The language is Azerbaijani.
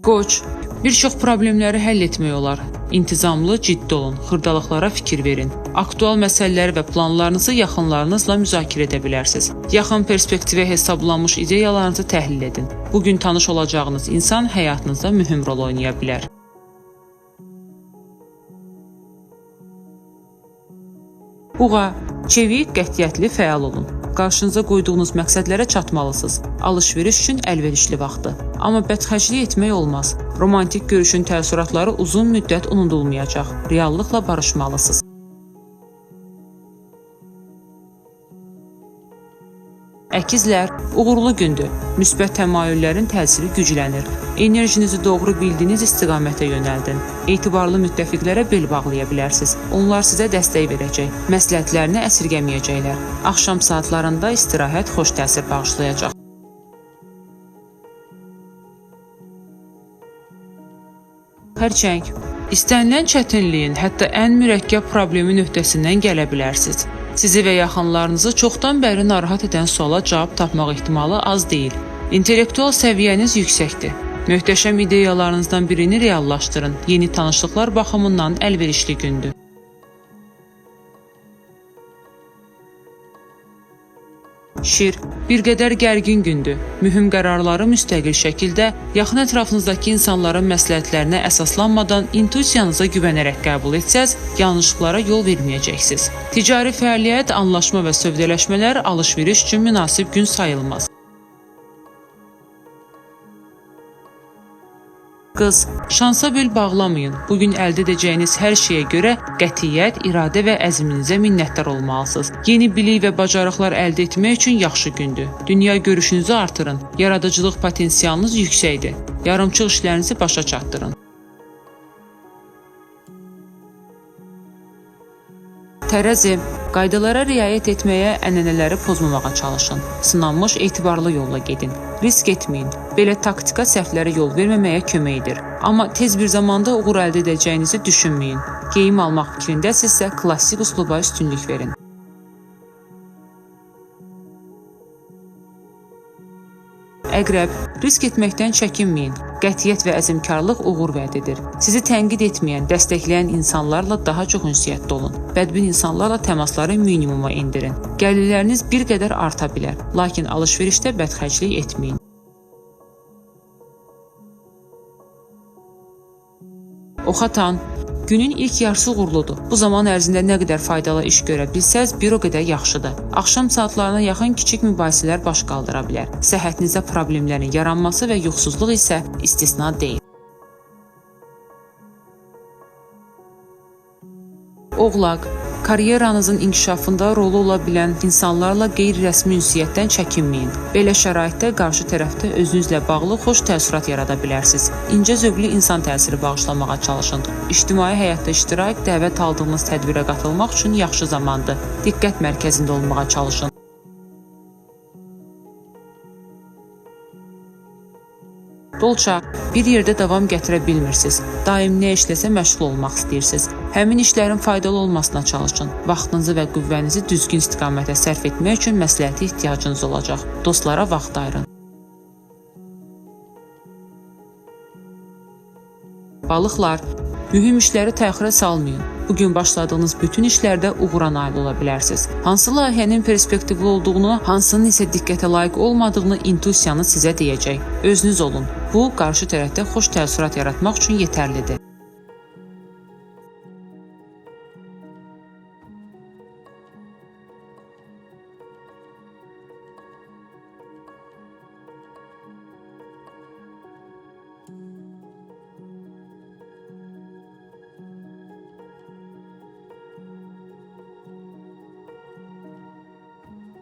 Qoç, bir çox problemləri həll etmək olar. İntizamlı, ciddi olun, xırdalıqlara fikir verin. Aktual məsələləri və planlarınızı yaxınlarınızla müzakirə edə bilərsiniz. Yaxın perspektivə hesablanmış ideyalarınızı təhlil edin. Bu gün tanış olacağınız insan həyatınızda mühüm rol oynaya bilər. Buğa, çevik, qətiyyətli, fəal olun. Qarşınıza qoyduğunuz məqsədlərə çatmalısınız. Alış-veriş üçün əlverişli vaxtdır. Amma bədxərclik etmək olmaz. Romantik görüşün təəssüratları uzun müddət unudulmayacaq. Reallıqla barışmalısınız. Əkizlər, uğurlu gündür. Müsbət təmayüllərin təsiri güclənir. Enerjinizi doğru bildiyiniz istiqamətə yönəldin. Etibarlı müttəfiqlərə bel bağlaya bilərsiniz. Onlar sizə dəstək verəcək, məsləhətlərini əsirgəməyəcəklər. Axşam saatlarında istirahət xoş təsir bağışlayacaq. Xərçəng, istənilən çətinliyin, hətta ən mürəkkəb problemin öhdəsindən gələ bilərsiniz. Sizi və yaxınlarınızı çoxdan bəri narahat edən suala cavab tapmaq ehtimalı az deyil. İntellektual səviyyəniz yüksəkdir. Möhtəşəm ideyalarınızdan birini reallaşdırın. Yeni tanışlıqlar baxımından əlverişli gündür. Şir, bir qədər gərgin gündür. Mühüm qərarları müstəqil şəkildə, yaxın ətrafınızdakı insanların məsləhətlərinə əsaslanmadan intuisiyanıza güvənərək qəbul etsəz, yanlışlıqlara yol verməyəcəksiniz. Ticari fəaliyyət, anlaşma və sövdələşmələr alış-veriş üçün münasib gün sayılmaz. Qız, şansa bel bağlamayın. Bu gün əldə edəcəyiniz hər şeyə görə qətiyyət, iradə və əzminizə minnətdar olmalısınız. Yeni bilik və bacarıqlar əldə etmək üçün yaxşı gündür. Dünya görüşünüzü artırın. Yaradıcılıq potensialınız yüksəkdir. Yarımçıq işlərinizi başa çatdırın. Tərəzi, qaydalara riayət etməyə, ənənələri pozmamağa çalışın. Sınanmış etibarlı yolla gedin. Risk etməyin. Belə taktika səhvlərə yol verməməyə kömək edir. Amma tez bir zamanda uğur əldə edəcəyinizi düşünməyin. Geyim almaq fikrindəsinizsə, klassik üsluba üstünlük verin. Əqrəb, risk etməkdən çəkinməyin. Qətiyyət və əzmkarlıq uğur vəd edir. Sizi tənqid etməyən, dəstəkləyən insanlarla daha çox ünsiyyətdə olun. Bədbin insanlarla təmasları minimuma endirin. Gəlirləriniz bir qədər arta bilər, lakin alış-verişdə bədxərclik etməyin. Oxatan, günün ilk yarısı uğurludur. Bu zaman ərzində nə qədər faydalı iş görə bilsəz, bir o qədər yaxşıdır. Axşam saatlarına yaxın kiçik mübahisələr baş qaldıra bilər. Səhhətinizdə problemlərin yaranması və yuxusuzluq isə istisna deyil. Oğlaq, karyeranızın inkişafında rolu ola bilən insanlarla qeyri-rəsmi ünsiyyətdən çəkinməyin. Belə şəraitdə qarşı tərəfdə özünüzlə bağlı xoş təəssürat yarada bilərsiniz. İncə zövqlü insan təsiri bağışlamağa çalışın. İctimai həyatda iştirak, dəvət aldığınız tədbirə qatılmaq üçün yaxşı zamandır. Diqqət mərkəzində olmağa çalışın. Dolça, bir yerdə davam gətirə bilmirsiniz. Daim nə işləsə məşğul olmaq istəyirsiniz. Həmin işlərin faydalı olmasına çalışın. Vaxtınızı və qüvvənizi düzgün istiqamətə sərf etmək üçün məsləhətə ehtiyacınız olacaq. Dostlara vaxt ayırın. Balıqlar, mühüm işləri təxirə salmayın. Bu gün başladığınız bütün işlərdə uğura nail ola bilərsiniz. Hansı layihənin perspektivli olduğunu, hansının isə diqqətə layiq olmadığını intuisiyanız sizə deyəcək. Özünüz olun. Bu, qarşı tərəfdə xoş təəssürat yaratmaq üçün yetərlidir.